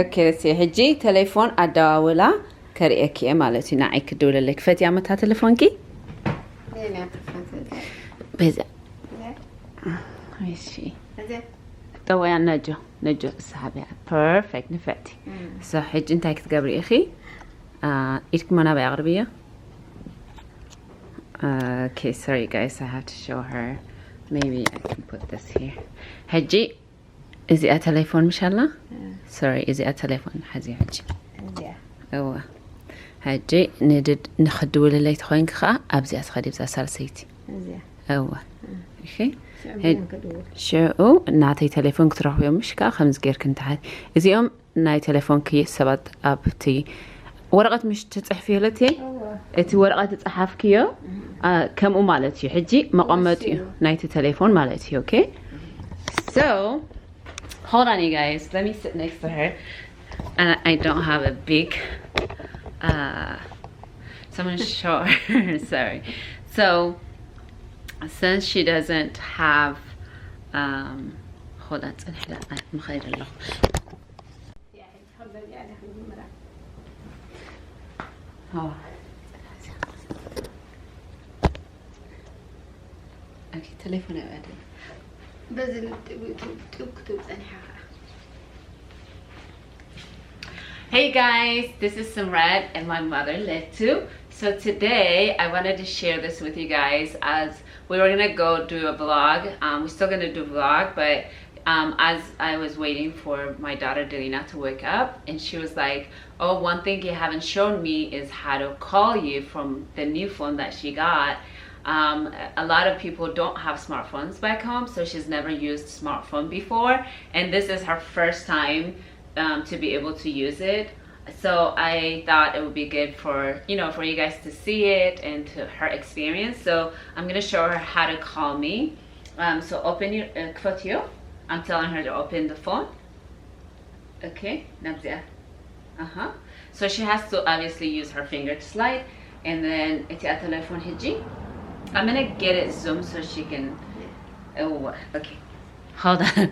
ኦኬ፣ እስኪ ሕጂ ቴሌፎን ኣደዋውላ ከርእየኪ እየ ማለት እዩ። ንዓይ ክድውለለይ ክፈትያ መታ ቴሌፎንኪ? በዛ። እሺ። ጠወያ ነጆ፣ ነጆ ሰሓብያ። ፐርፌክት፣ ንፍዕቲ። ሶ ሕጂ እንታይ ክትገብሪ ኢኺ? ኢድኪ መናበይ ኣቕርብዮ። Okay, sorry guys, I have to show her. Maybe I can put this here. ሕጂ እዚኣ ቴሌፎን ምሽ ኣላ? ሶሪ፣ እዚኣ ቴሌፎን ሓዚ ሕጂ። እዋ። ሕጂ ንድድ ንኽድውልለይ ተኾይንኪ ኸዓ ኣብዚኣ ትኸዲ፣ ብዛ ሳልሰይቲ። እዋ። እሺ። ሽዑ ናተይ ቴሌፎን ክትረኽብዮ ምሽ ከዓ ከምዚ ጌርኪ እንተሓት። እዚኦም ናይ ቴሌፎንኪ ሰባት ኣብቲ ወረቐት ምሽ ትጽሕፍዮ ለትየ፣ እቲ ወረቐት ዝጸሓፍክዮ፣ አ፣ ከምኡ ማለት እዩ። ሕጂ መቐመጢ እዩ ናይቲ ቴሌፎን ማለት እዩ። Okay? So, hold on, you guys. Let me sit next to her. And I don't have a big, uh, so I'm gonna show her. Sorry. So, since she doesn't have, um, hold on, ፅንሕ ኢለ ምኸይድ ኣለኹ። ቴሌፎን ኣይወደን። በዚ ጥብ ክትብል ጸኒሓ ኸዓ። Hey guys, this is Simret and my mother Letu. So today I wanted to share this with you guys as we were gonna go do a vlog. Um, we're still gonna do a vlog, but um, as I was waiting for my daughter Delina to wake up, and she was like, "Oh, one thing you haven't shown me is how to call you from the new phone that she got." Um, a lot of people don't have smartphones back home, so she's never used smartphone before, and this is her first time um, to be able to use it. So I thought it would be good for, you know, for you guys to see it and to her experience. So I'm gonna show her how to call me. Um, so open your uh, ክፈትዮ. I'm telling her to open the phone. Okay, ናብዚኣ. Uh-huh. So she has to obviously use her finger to slide, and then እቲኣ ቴሌፎን ሕጂ I'm gonna get it zoom so she can. Oh, okay. Hold on.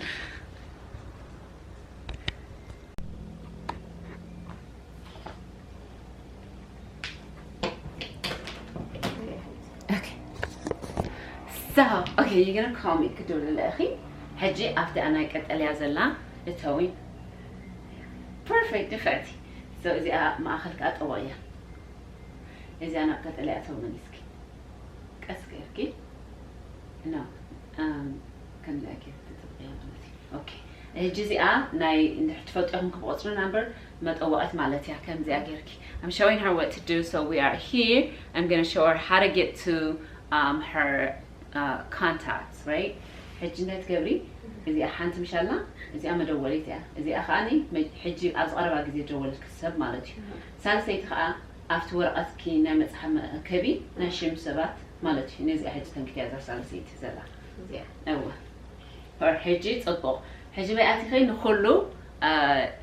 Okay. So, okay, you're gonna call me ክትብሊ ኣለኺ። ሕጂ ኣብቲ ናይ ቀጠልያ ዘላ እተዊ። Perfect, ንፍዕቲ። So እዚኣ ማእኸል ከዓ ጠወቕያ። እዚኣ ናብ ቀጠልያ እተዊ መሊስኪ። ቀስ ገይርኪ። No. Um, ከምዚኣ ጌርኪ ትጥብቕያ ማለት እዩ። Okay. ሕጂ እዚኣ ናይ እንድሕር ትፈልጡ ኢኹም ክብቆፅሩ ናምበር መጠወቐት ማለት እያ። ከምዚኣ ጌርኪ። I'm showing her what to do, so we are here. I'm gonna show her how to get to um, her uh, contacts, right? ሕጂ እንታይ ትገብሪ? እዚኣ ሓንቲ ምሻላ፣ እዚኣ መደወሊት እያ። እዚኣ ከዓ ሕጂ ኣብዚ ቀረባ ግዜ ደወለልኪ ሰብ ማለት እዩ። ሳልሰይቲ ከዓ ኣብቲ ወረቐትኪ ናይ መፅሓፍ መእከቢ ናይ ሽም ሰባት ማለት እዩ። ነዚኣ ሕጂ ተንክትያ እዛ ሳልሰይቲ ዘላ። እዚኣ። እወ። ኦር ሕጂ ጽቡቕ። ሕጂ በይ ኣቲኺ ንኹሉ፣ አ፣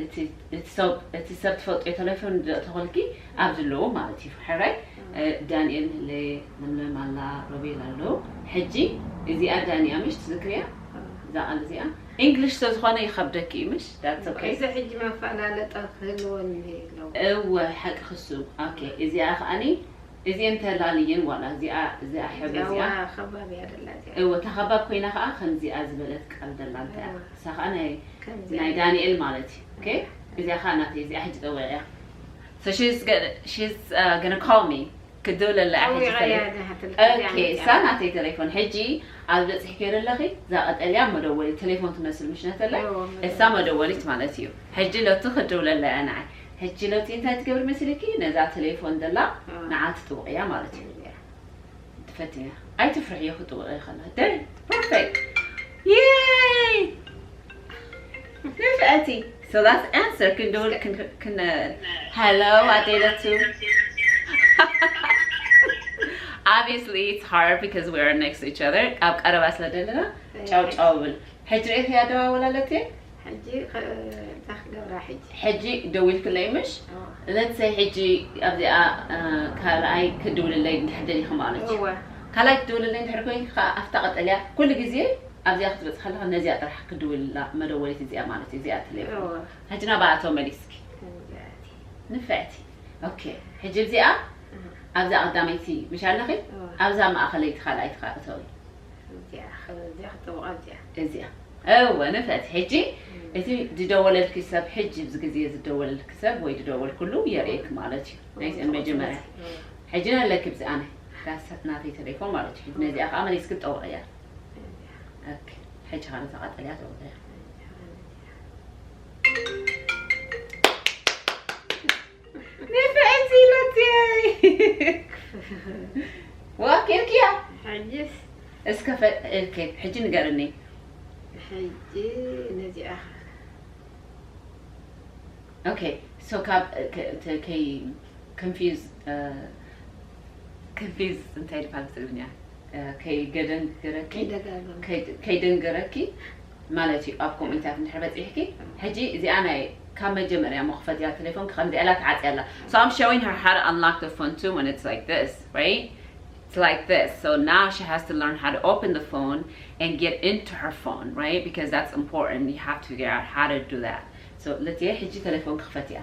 እቲ፣ እቲ ሰብ፣ እቲ ሰብ ትፈልጥዮ ቴሌፎን ዘእተኸልኪ ኣብዚ ኣለዉ ማለት እዩ። ሕራይ? እ፣ ዳንኤል፣ ለምለም ኣላ፣ ሮቤል ኣለዉ። ሕጂ እዚኣ ዳኒ እያ ምሽ ትዝክርያ? እዛ ቃል እዚኣ። ኢንግሊሽ ስለ ዝኾነ ይኸብደኪ እዩ ምሽ? That's okay። እዚ ሕጂ መፈላለጠ ክህልወኒ ኣለዎ። እወ፣ ሓቂ ክሱ። ኦኬ፣ እዚኣ ከኣኒ እዚአን ተላልየን ዋላ እዚኣ፣ እዚኣ ሕብሪ እዚኣ እዚኣ። ዋ ኸባብ እያ ደላ እዚኣ። እወ፣ እታ ኸባብ ኮይና ኸዓ ከምዚኣ ዝበለት ቃል ደላ እንታይ እያ? እወ። እሳ ኸዓ ናይ፣ ከምዚኣ ናይ እያ። ዳንኤል ማለት እዩ። ኦኬ? እዚኣ ኸዓ ናተይ፣ እዚኣ ሕጂ ጠዊቐ እያ። So she's gonna, she's, uh, gonna call me። ክድውለላ እያ ሕጂ ጠዊቐ እያ ተሌ-፣ ዝሓተልካ እዚኣ ኦኬ፣ መፂኣ። እሳ ናተይ ቴሌፎን። ሕጂ ኣብ በፂሕኪ ዘለኺ እዛ ቀጠልያ መደወሊት ቴሌፎን ትመስል ምሽ ነተላ? እወ፣ እሳ መደወሊት። መደወሊት ማለት እዩ። ሕጂ ለቱ ክድውለላ እያ ንዓይ። ሕጂ ለቱ እንታይ ትገብሪ መሲልኪ? ነዛ ቴሌፎን ደላ እወ። ንዓ ትጥውቕያ ማለት እዩ። እያ። ትፈትንያ። ኣይትፍርሕዮ ክጥውቕ ከላ። ደይ፣ ፐርፌክት። የይ! ንፍዕቲ። So that's answer. ክን ደውል፣ ክን፣ ክን፣ hello፣ ኣደይ ለቱ። Obviously, it's hard because we are next to each other. ኣብ ቀረባ ስለ ዘለና፣ ጫው ጫው ብል። ሕጂ ርኢኺ ኣደዋውላ ለትየ? ሕጂ ኸ-፣ እዛ ክገብራ ሕጂ። ሕጂ ደዊልክለይ ምሽ? ኣዎ። Let's say ሕጂ ኣብዚኣ፣ እ፣ ካልኣይ ክድውልለይ እንድሕር ደሊኺ ማለት እዩ። እወ። ካልኣይ ክድውልለይ እንድሕር ኮይንኪ ከዓ ኣብታ ቀጠልያ ኩሉ ግዜ ኣብዚኣ ክትበጽሕ ከለኻ ነዚኣ ጥራሕ ክድውልላ መደወሊት እዚኣ ማለት እዩ፣ እዚኣ ትሌፎን። እዎ። ሕጂ ናብኣ ተመሊስኪ። ከምዚኣቲ። ንፍዕቲ። ኦኬ። ሕጂ እዚኣ ኣብዛ ቀዳመይቲ ምሽ ኣለኺ? እዎ። ኣብዛ ማእኸለይቲ ካልኣይቲ ከዓ እተዊ። እዚኣ፣ እዚኣ ክትጥውቓ እዚኣ። እዚኣ። እወ፣ ንፍዕቲ። ሕጂ እቲ ዝደወለልኪ ሰብ ሕጂ ኣብዚ ግዜ ዝደወለልኪ ሰብ ወይ ዝደወልኩሉ የርእየኪ ማለት እዩ። ናይ እዎ፣ መጀመርያ። እዎ። ሕጂ ኣለኪ ብዚ ኣነ። ጋስ ናተይ ተሌፎን ማለት እዩ። ሕጂ ነዚኣ ከዓ መሊስኪ ትጠውቕያ። ኦኬ። ሕጂ ከዓ ነዛ ቀጠልያ ተውቕያ። ንፍዕቲ ኢለትየይ። ዋ፣ ኬርክያ። ሕጂስ? እስከ ፈ-፣ ኦኬ፣ ሕጂ ንገርኒ። ሕጂ ነዚኣ ኦኬ፣ ሶ ካብ ከ-፣ ተ-፣ ከይ-፣ ኮንፊውዝ፣ እ፣ ኮንፊውዝ እንታይ ይባሃል ብትግርኛ? እ፣ ከይገደንግረኪ፣ ከይደጋገም። ከይ-፣ ከይደንግረኪ ማለት እዩ። ኣብ ኮሜንታት እንድሕር በፂሕኪ፣ ሕጂ እዚኣ ናይ ካብ መጀመርያ መኽፈቲያ ቴሌፎን ከምዚኣ ኢላ ተዓፅያ ኣላ። So I'm showing her how to unlock the phone too when it's like this, right? It's like this. So now she has to learn how to open the phone and get into her phone, right? Because that's important. You have to figure out how to do that. So ለትየ ሕጂ ቴሌፎን ክኽፈት እያ።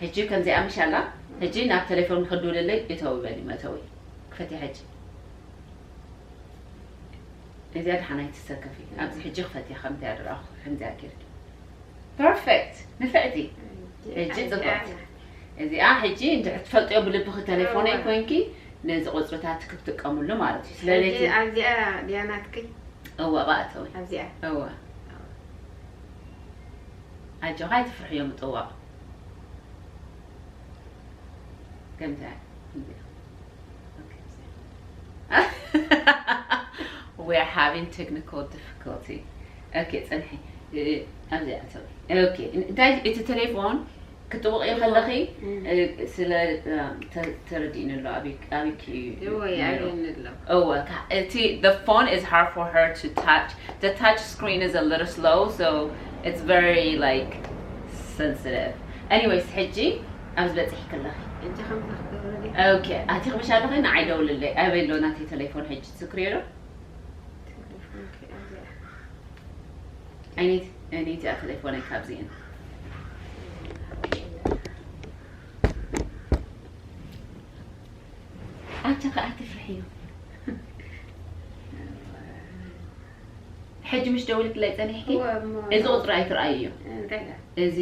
ሕጂ ከምዚኣ ምሽ ኣላ። ሕጂ ናብ ቴሌፎን ክድውልለይ እተው በሊ መተዊ። ክፈትያ ሕጂ። እዚኣ ደሓናይ ትሰከፊ። ኣብዚ ሕጂ ክፈትያ ከምዚኣ ድረኹ፣ ከምዚኣ ጌርኪ። ፐርፌክት። ንፍዕቲ። ሕጂ ጽብቕቲ። እዚኣ ሕጂ እንድሕር ትፈልጥዮ ብልብኺ ቴሌፎነይ እወ። ኮንኪ ነዚ ቁጽርታት ክትጥቀምሉ ማለት እዩ። ስለ ሕጂ ለይቲ ኣብዚኣ ድያ ናትኪ? እወ፣ ብኣተዊ። ኣብዚኣ። እወ። ኣጆኻ ኣይትፍርሕዮ ምጥዋቕ። ከምዚ። ኦኬ። We're having technical difficulty. ኦኬ፣ ጽንሒ። እ፣ ኣብዚ ኣተዊ። ኦኬ፣ እንታይ እቲ ቴሌፎን ክትጥውቕዮ ከለኺ፣ እም። እ፣ ስለ፣ እ፣ ተ-፣ ተረዲእኒ ኣሎ፣ ኣበይ፣ ኣበይኪ እዩ እወ፣ ነይሩ? ይኣርየኒ ኣሎ። እወ፣ ካ-፣ እቲ፣ the phone is hard for her to touch. The touch screen is a little slow, so it's very, like, sensitive. Anyways፣ ሕጂ ኣብዚ በፂሕኪ ኣለኺ። ሕጂ ከምዚ ክትገብሪ ድዩ? ኦኬ፣ ኣቲ ክብሻ ኣለኺ፣ ንዓይ ደውልለይ። ኣበይ ኣሎ ናተይ ቴሌፎን ሕጂ ትስክርዮ ዶ? ቴሌፎንኪ ኣብዚኣ። I need, I need እያ ቴሌፎነይ ካብዚኤን። ኣቲ ከኣ ትፍርሕዮ። ሕጂ ምሽ ደውልክለይ ጸኒሕኪ? እወ፣ እሞ። እዚ ቁጽሪ ኣይትርኣይዮ። እንታይ ኢላ? እዚ፣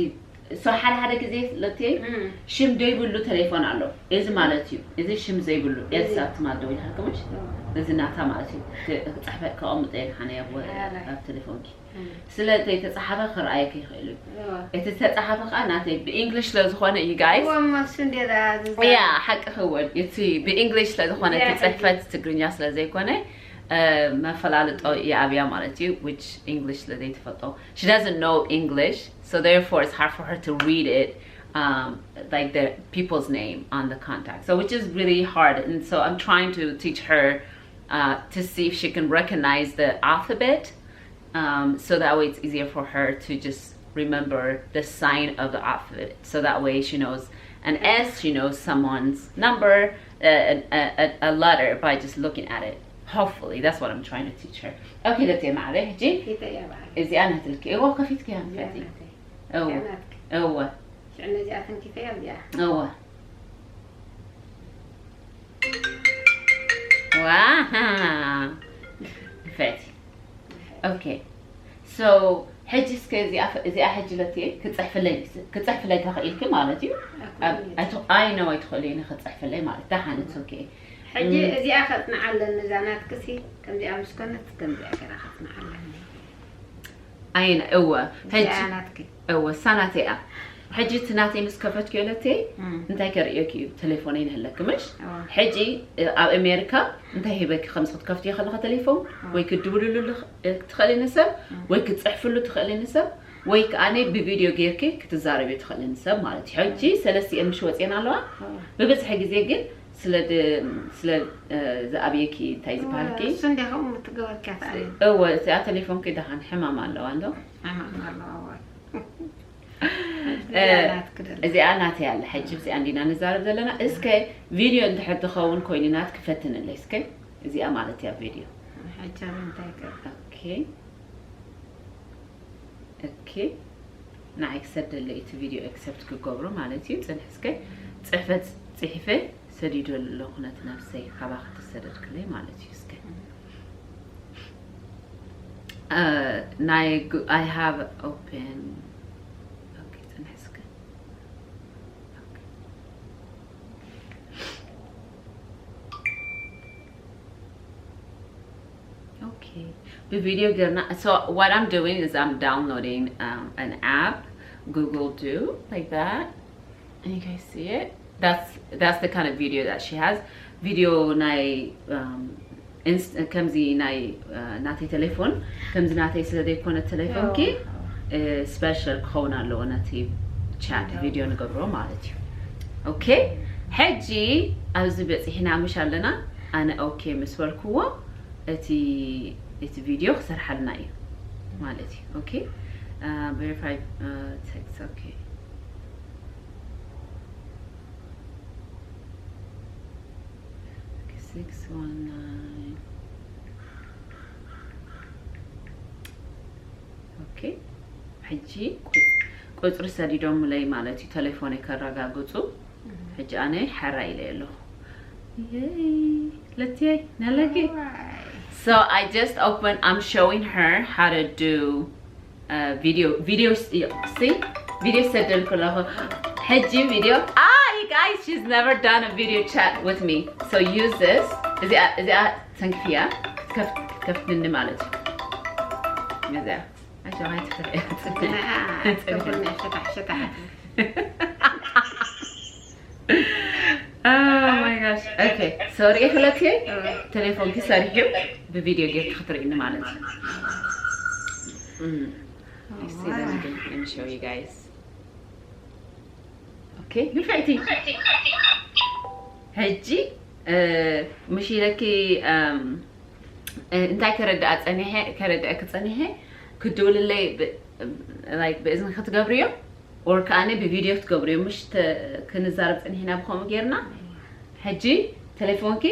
so ሓደ ሓደ ግዜ ለትየ እም። ሽም ዘይብሉ ቴሌፎን ኣሎ። እዚ ማለት እዩ። እዚ ሽም ዘይብሉ። እዚ። ኤልሳ ትማል ደዊላ ሃልኩምሽ? እወ። እዚ ናታ ማለት እዩ። ክ-፣ ክጽሕፈ-፣ ከቐምጦ እየ ንሓነ ኣብ ወ-፣ ኣረ። ኣብ ቴሌፎንኪ። እም። ስለ ዘይተጻሓፈ ክርኣየኪ ይኽእል እዩ። እወ። እቲ ዝተጻሓፈ ኸኣ ናተይ ብእንግሊሽ ስለ ዝኾነ እዩ፣ ጋይስ። እወ፣ እሞ እሱ እንዴ ዳ ዝዛ- ያ፣ ሓቂ ክወድ። እቲ ብእንግሊሽ ስለ ዝኾነ፣ እቲ ያ፣ ጽሕፈት ትግርኛ ስለ ዘይኮነ፣ እ፣ መፈላለጦ ይኣብያ ማለት እዩ፣ which English ስለ ዘይትፈልጦ። She doesn't know English, so therefore it's hard for her to read it, um, like the people's name on the contact. So, which is really hard. And so I'm trying to teach her, uh, to see if she can recognize the alphabet. Um, so that way it's easier for her to just remember the sign of the alphabet. So that way she knows an S, she knows someone's number, uh, a, a, a letter by just looking at it. Hopefully, that's what I'm trying to teach her. Okay, that's it, ማዕረ ሕጂ ፊተይ እያ በዓል። እዚኣ ናትልኪ። እዎ፣ ከፊትኪ እያ እዚኣ ናትኪ። ናተይ። እዎ፣ እዚኣ ናትኪ። እዎ፣ ሽዕ ነዚኣ ተንኪፈያ እዚኣ። እዎ። ዋ፣ ፈቲ። ኦኬ። So፣ ሕጂ እስከ እዚኣ፣ እዚኣ ሕጂ ለትየ ክጽሕፍለይ፣ ክጽሕፍለይ ተኽኢልኪ ማለት እዩ። ኣብ፣ ኣይት-፣ I know ኣይትኽእልዮ ክጽሕፍለይ ማለት። ደሓን፣ it's okay። ሕጂ እም። እዚኣ ከጽንዓለን እዛ ናትክሲ ከምዚኣ ምስ ኮነት ከምዚኣ ገራ ከጽንዓለን። ኣይነ፣ እወ። ሕጂ እዚኣ ናትኪ። እወ፣ እሳ ናተይ እያ። ሕጂ እቲ ናተይ ምስ ከፈትክዮ ለትየ፣ እም። እንታይ ከርእየኪ እዩ? ቴሌፎነይ ንህለኪ፣ ምሽ? እወ። ሕጂ፣ እ፣ ኣብ ኣሜሪካ እንታይ ሂበኪ? ከምዚ ክትከፍትዮ ከለኻ ቴሌፎን፣ እወ። ወይ ክትድውልሉ ልኽ-፣ እ፣ ትኽእሊ ንሰብ፣ እም። ወይ ክትጽሕፍሉ ትኽእሊ ንሰብ፣ ወይ ከኣ ብቪድዮ ጌርኪ ክትዛረብዮ ትኽእሊ ንሰብ ማለት እዩ። ሕጂ ሰለስቲኤን ምሽ ወጽየን ኣለዋ። እወ። ብብዝሒ ግዜ ግን ስለ ድ-፣ ስለ፣ እ፣ ዝኣብየኪ እንታይ ዝበሃልኪ? እሱ እንዲኹም ትገበርኪ ትኣዩ። እወ፣ እዚኣ ቴሌፎንኪ ደሓን ሕማም ኣለዋ እንዶ? ሕማም ኣለዋ፣ እወ። እ፣ እዚኣ ናትኪ ደላ። እዚኣ ናተይ ኣላ። ሕጂ ብዚኣ እንዲና ንዛረብ ዘለና። እስከ ቪድዮ እንድሕር ትኸውን ኮይኑ ናትኪ ፈትንለይ እስከ። እዚኣ ማለት እያ ቪድዮ። ኣጃቢ እንታይ ገ- okay okay ንዓይ ክሰደለይ እቲ ቪድዮ accept ክገብሮ ማለት እዩ። ፅንሕ እስከ ፅሕፈት ፅሒፈ ሰዲዶ ኣለኹ ነቲ ነፍሰይ ካባኺ ተሰደድክለይ ማለት እዩ። እስከ ናይ I have open okay ፅንሕ እስከ okay ብቪድዮ ገርና so what I'm doing is I'm downloading um, an app Google Do like that and you guys see it that's that's the kind of video that she has video ናይ um, ከምዚ ናይ ናተይ ቴሌፎን ከምዚ ናተይ ስለ ዘይኮነ ቴሌፎንኪ special ክኸውን ኣለዎ ነቲ chat video ንገብሮ ማለት እዩ okay ሕጂ ኣብዚ በፂሕና ምሽ ኣለና ኣነ okay ምስ በልክዎ እቲ እቲ video ክሰርሓልና እዩ ማለት እዩ okay verify text okay six one nine okay ሕጂ ቁፅሪ ሰዲዶምለይ ማለት እዩ ቴሌፎነይ ከረጋግፁ ሕጂ ኣነ ሓራ ኢለ ኣለኹ ለትየይ ናለጊ So I just opened, I'm showing her how to do uh, video, video, see? Video ሰደልኩ ኣለኹ ሕጂ video ah you guys she's never done a video chat with me so use this እዚኣ እዚኣ ተንክፍያ ክትከፍትኒ ማለት እዩ እዚኣ ኣሸዋይ ትፍርያ ተጎርና ሸታሕ ሸታሕ Oh my gosh. Okay. Sorry ክለክ ቴሌፎንኪ ሰሪሑ ብቪድዮ ጌርኪ ክትርእኒ ማለት እዩ። Mm. You see, let me, do- let me show you guys. Okay, ንፍዕቲ ሕጂ ምሽ ኢለኪ እንታይ ከረድኣ ጸኒሐ ከረድኣኪ ጸኒሐ ክድውልለይ like ብእዝኒ ክትገብርዮ or ከኣነ ብቪድዮ ክትገብርዮ ምሽ ክንዛረብ ጸኒሕና ብከምኡ ጌርና ሕጂ ቴሌፎንኪ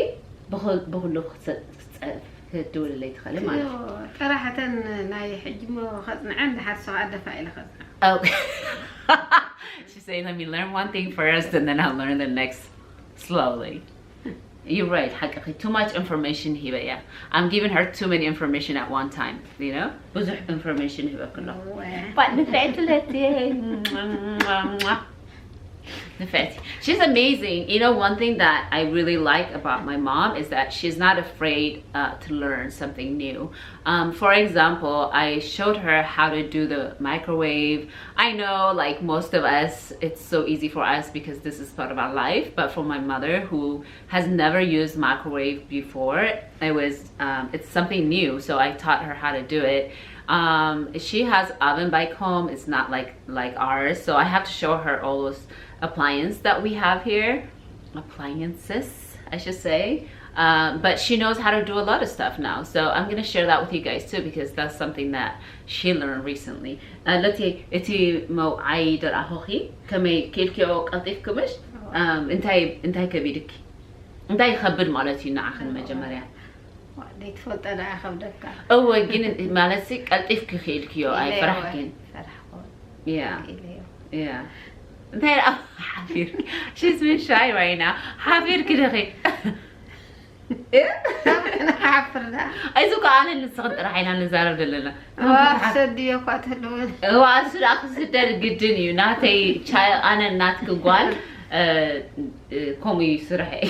ብኹሉ ክትደውልለይ ትኽእሊ ማለት እዩ ጥራሕተን ናይ ሕጂ ሞ ከጽንዐን ድሓር ሰው ኣደፋ ኢለ ከጽንዐ She's saying, let me learn one thing first and then I'll learn the next slowly. You're right, حقك. Too much information here, yeah. I'm giving her too many information at one time, you know? ብዙሕ information ሂበክሎ. But ንፍዕቲ ለትየ. ንፍዕቲ. She's amazing. You know, one thing that I really like about my mom is that she's not afraid uh, to learn something new. Um, for example, I showed her how to do the microwave. I know, like most of us, it's so easy for us because this is part of our life. But for my mother, who has never used microwave before, it was um, it's something new. So I taught her how to do it. Um, she has oven back home. It's not like like ours. So I have to show her all those appliances that we have here. Appliances, I should say. Um, but she knows how to do a lot of stuff now. So I'm going to share that with you guys too because that's something that she learned recently. Uh, let's see, እቲ መውዓይ ደርኣኹኺ ከመይ ክኢልክዮ ቀልጢፍኪ ምሽ እንታይ እንታይ ከቢድኪ እንታይ ይኸብድ ማለት እዩ ንዓኽን መጀመርያ ዘይትፈልጠ ደኣ ከብደካ እወ ግን ማለት ቀልጢፍኪ ክኢልክዮ ኣይፈራሕክን ፈራሕኮ yeah yeah እንታይ ደኣ ሓፊር she's been shy right now ሓፊርኪ ደኺ ሓፍርዳ እዚ እኮ ኣነ ንስኽን ጥራሕ ኢና ንዛረብ ዘለና ሰድዮ እኳ ትህልውን እዋ እሱ ደኣ ክስደድ ግድን እዩ ናተይ ቻ- ኣነ ናትኪ ጓል እ፣ እ፣ ከምኡ እዩ ስርሐይ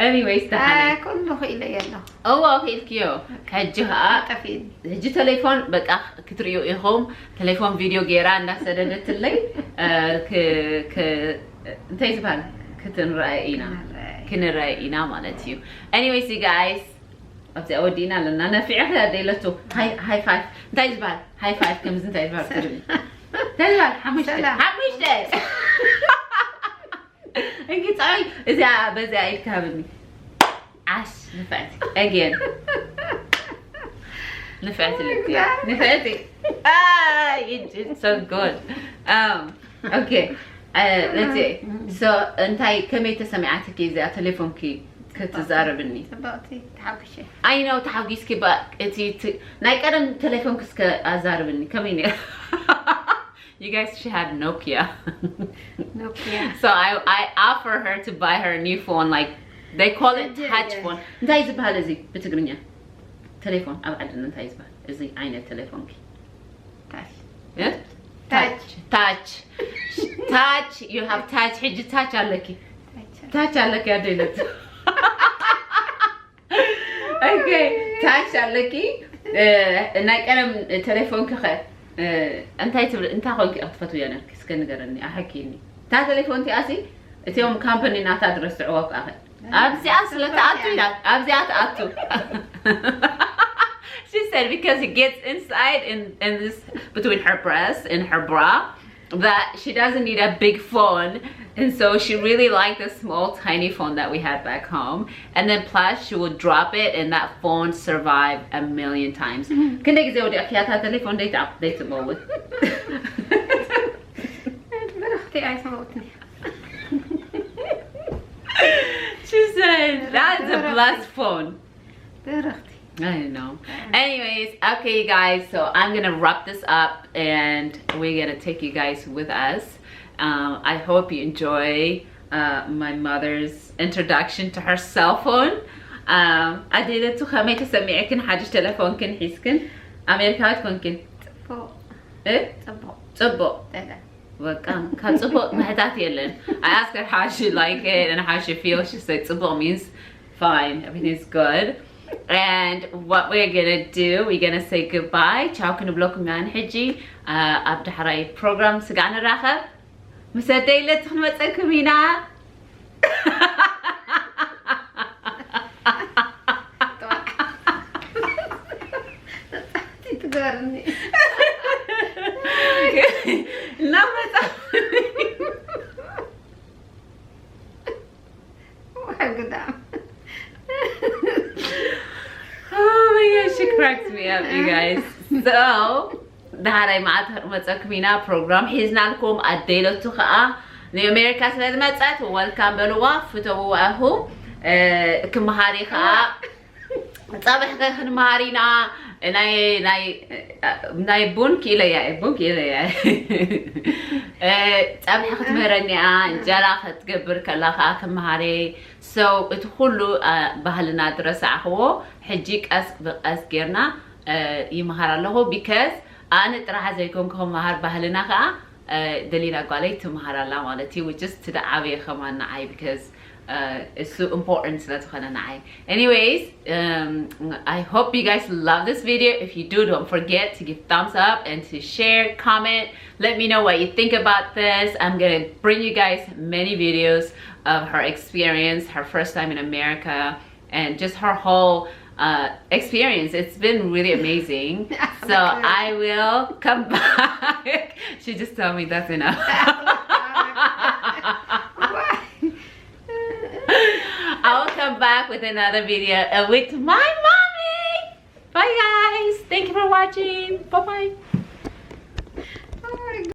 anyways ደሓነ ኩሉ ክኢለ የለኹ እዎ ክኢልክዮ ሕጂ ከዓ ጠፊእኒ ሕጂ ቴሌፎን በቃ ክትርእዩ ኢኹም ቴሌፎን ቪድዮ ገይራ እንዳሰደደትለይ እ፣ ክ- ክ- እንታይ ዝበሃል ክትንረአ ኢና ክንረአ ኢና ማለት እዩ anyways you guys ኣብዚኣ ወዲእና ኣለና ነፊዐ ክያደ ኢለቱ ሃይ ፋይፍ እንታይ ዝበሃል ሃይ ፋይፍ ከምዚ እንታይ ዝበሃል ትብል እንታይ ዝበሃል ሓሙሽተ ሰላም። ሓሙሽተ እንኪ ፀይ እዚኣ በዚኣ ኢድካ ሃብኒ ዓሽ ንፍዕቲ again ንፍዕቲ ልክያ ንፍዕቲ Ah, you did so good. Um, okay. Uh, let's see. So, እንታይ ከመይ ተሰሚዓትኪ እዚኣ ቴሌፎንኪ ክትዛረብኒ። ጽብቕቲ ተሓጉሸ። I know ተሓጒስኪ ባ እቲ እቲ ናይ ቀደም ቴሌፎንኪ እስከ ኣዛርብኒ ከመይ ነይሩ? You guys, she had Nokia. Nokia. So I I offer her to buy her a new phone. Like they call it Yeah, touch yeah. phone. እንታይ ዝበሃል እዚ ብትግርኛ? ቴሌፎን ኣብ ዓድና እንታይ ዝበሃል? እዚ ዓይነት ቴሌፎንኪ ታች እ? ታች ታች ታች you have ታች ሕጂ ታች ኣለኪ። ታች ኣለኪ ኣደይለት። Okay ታች ኣለኪ። እ፣ ናይ ቀደም ቴሌፎንኪ ከ እ፣ እንታይ ትብል እንታይ ኮንኪ ክትፈትውያ ነርኪ? እስከ ንገረኒ ኣሐኪኒ። እታ ቴሌፎን እቲኣሲ እቲኦም ካምፓኒ ናታ ዝረስዕዎ ኣብዚኣ ስለ ትኣቱ ኢላ ኣብዚኣ ትኣቱ። She said because it gets inside in, in this between her breasts and her bra that she doesn't need a big phone, and so she really liked the small tiny phone that we had back home, and then plus she would drop it and that phone survived a million times. ክንደይ ግዜ ወዲኣ ክያታ ቴሌፎን ደይትኣ ደይትመውት? ብርኽቲ ኣይሰማውትኒ። She said that's a blessed phone. ብርኽቲ I don't know. Anyways, okay, you guys, so I'm gonna wrap this up and we're gonna take you guys with us. Um, I hope you enjoy uh, my mother's introduction to her cell phone. Um, ኣዴለቱ ከመይ ተሰሚዕክን ሓድሽ ቴሌፎንክን ሒዝክን ኣሜሪካዊት ኮንክን ጽቡቕ እ ጽቡቕ ጽቡቕ ደለ በቃ ካብ ጽቡቕ ምሕታት የለን። I asked her how she like it and how she feels. She said ጽቡቕ means fine, everything's good. And what we're gonna do, we're gonna say goodbye. ቻው ክንብለኩም ኢና ንሕጂ። ኣብ ዳሕራይ ፕሮግራም ስጋዕ ንራኸብ። ምስ ኣደይለት ክንመፀኩም ኢና። ትገርኒ እናመፃ ግዳም Oh my gosh, she cracks me up, you guys. So, ዳሕራይ መዓልቲ ክንመፀኩም ኢና። ፕሮግራም ሒዝናልኩም። ኣደይለቱ ከዓ ንኣሜሪካ ስለ ዝመፀት ወልካም በልዋ፣ ፍተውዋ ኢኹም። ክመሃሪ ከዓ ጸብሒ ክንመሃር ኢና። ናይ ናይ ናይ ቡን ክኢለያ ቡን ክኢለያ ጸብሒ ክትምህረኒ እያ። እንጀራ ክትገብር ከላ ከዓ ክመሃር እየ። So እቲ ኩሉ ባህልና ዝረሳዕኽዎ ሕጂ ቀስ ብቀስ ጌርና ይመሃር ኣለኹ። Because ኣነ ጥራሕ ዘይኮንኩ ክመሃር ባህልና ከዓ ደሊና ጓለይ ትመሃር ኣላ ማለት እዩ። Which is ትደዓበየ ከማን ንዓይ because እሱ important ስለ ዝኾነ ንዓይ። Anyways, um, I hope you guys love this video. If you do, don't forget to give thumbs up and to share, comment. Let me know what you think about this. I'm gonna bring you guys many videos of her experience, her first time in America, and just her whole uh, experience. It's been really amazing. So I will come back. She just told me that's enough. I will come back with another video uh, with my mommy. Bye guys. Thank you for watching. Bye bye.